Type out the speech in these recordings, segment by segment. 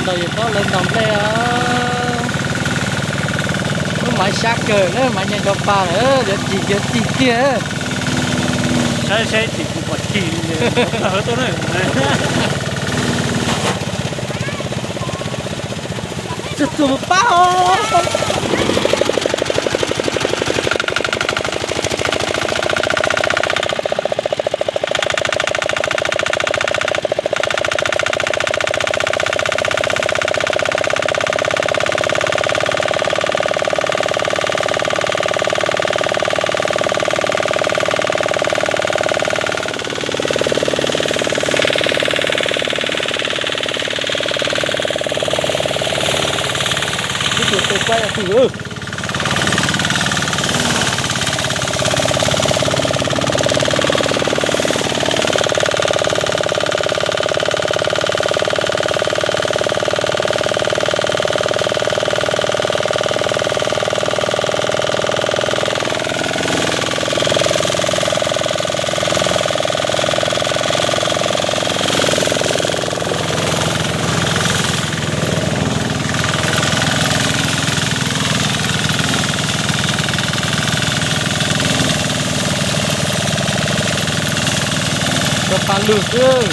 Tau yus tau lawv ntaus nplej os. Lub maiv sab kawg na, maiv nyob cov pa lawm, yuav cim yuav cim tiag. Saib seb tim kuv pom cim li. Txog txog pab os. Ib tug tus pab tus. Rau pab lug xwb.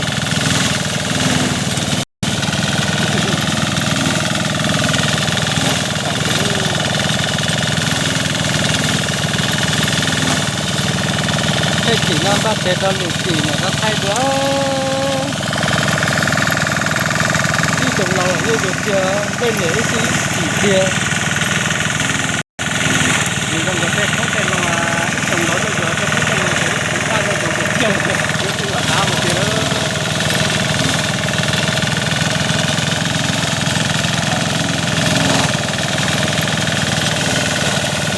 Tej tim no npaj tsev rau lwm tim mam rov thaij dua. Ib xyoo laus yeej yus tiag, nplej niam ib xyoo ib tim tiag. Nws zoo nkawd tej qoob tej loo, ib xyoo laus yeej yus tej qoob tej loo ces ib xyoo paj zoo nkawd tiag, yuav tsum ua av mus tiag lawm.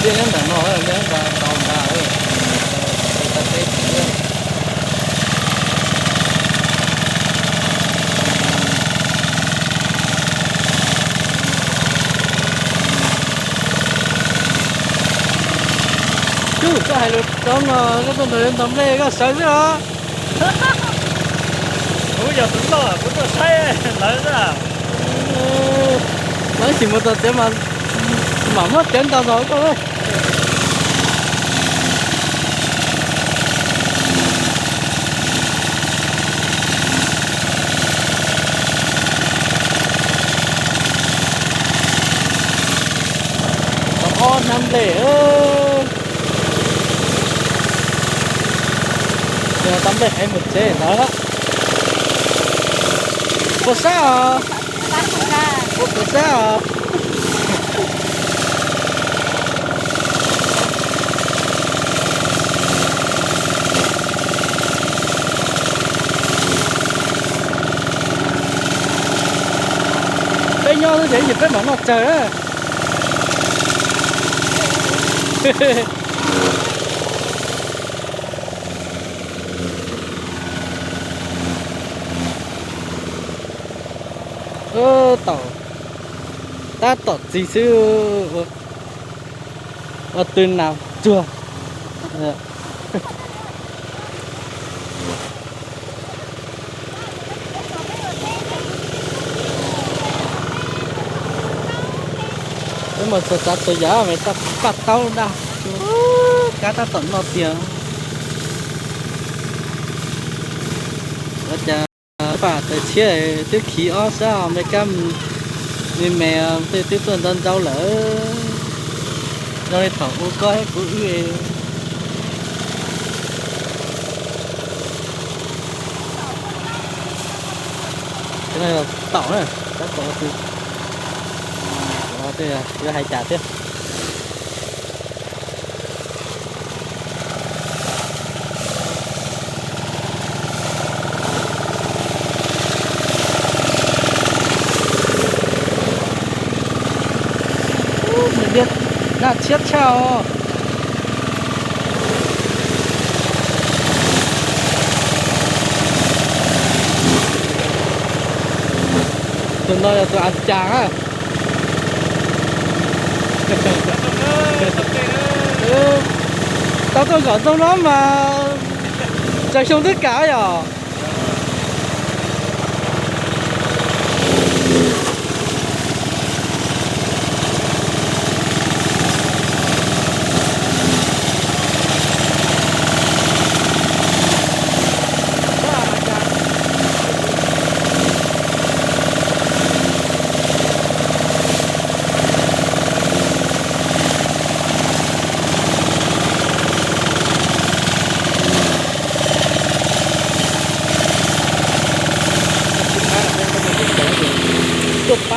Liaj nyob ntawm no, liaj nyob ntawd ntau ntag. Tau teb tsis liaj. Cub, koj hais lus coob no, koj tuaj nrog yuav ntov nplej koj sawv xwb os. Kuv yog tus loj kuv tuaj saib lawv xwb. Lawv tsis mus txog tsev mas mam muab tsev ntaus ntaus koj. Tau ob hnab nplej. Tau nplej heev mus tsev ntawd. Puas sab os? Puas sab os? Peb nyob xwb ces ib chim peb mam noj tsawg na. Tom, tab tom txiv xwb. Ua tw nas tsuag. Peb mus txog tsav txhua yam mas tau paj taub dag. Kab tab tom noj tiag. Ua cas paj taws tshiab twb khiv ob sab me kab me me, twb tuaj ntau ntau lawm. Zoo li thaum ub koj thiab kuv wb. Cov no yog taum na, tab tom ua tw. Yuav hais cas thiab. Nws liab nag tshiab tshaj os. Tus no yog tus av cas na. Tau tuaj kom ntoo no mas tsaws xyoo twb kam yom.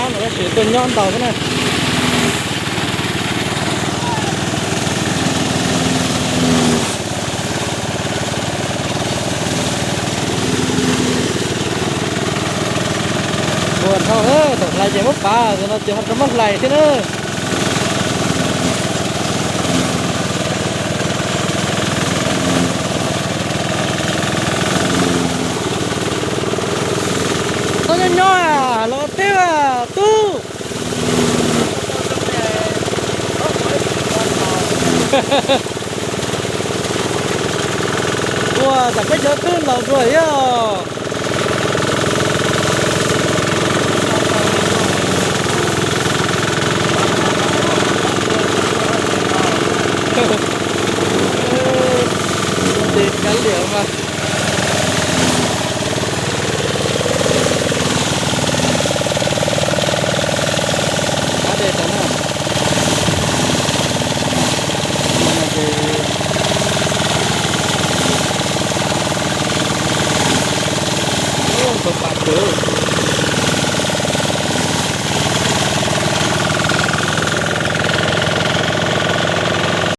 Tab sis tuaj nyob ntau xwb na. Ua dhau, thaum hlais ces muab pav, no ces ho rau muab hlais thiab na. Tau nyob nyob los teb tub. Ua tam peb cov tub laus dua thiab. Ces kav liam mas.